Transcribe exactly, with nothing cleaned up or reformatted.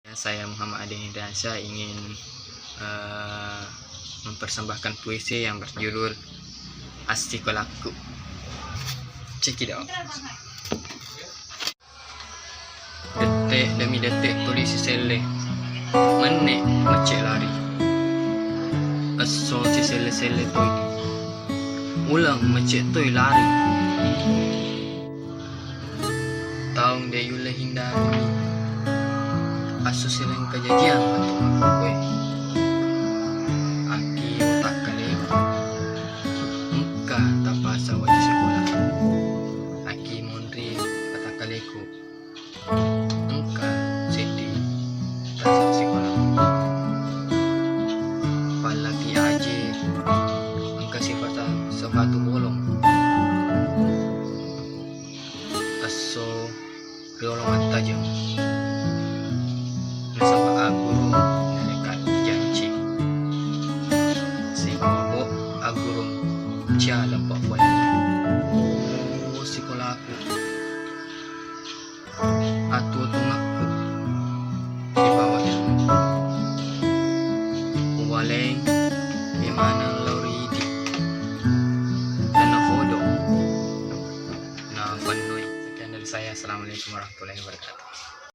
Saya Muhammad Ade Hendransya ingin, eh, mempersembahkan puisi yang berjudul Assikolaku. Cekidot. Dette demi dette tuli siselle, menne mecce lari. Esso siselle-selle toi, uleng mecce toi lari. Taung de yulle hindari, assusi lengka jajiang matu makkukkue. Akki watakkaleku, engka tapasa wajib sikola. Akki monri watakkaleku, engka seddi taseng sikola. Pallaki aje, engka sifata sepatu bolong. Esso riolo mattajeng, nasaba agguru naleka janci. Sibawa bo agguru cia leppa pole. Oh, sikolaku, atuo-tuongekku sibawa ilmu. Uwaleng imaneng lao ri idi, tennapodo napennoi. Sekian dari saya. Assalamualaikum warahmatullahi wabarakatuh.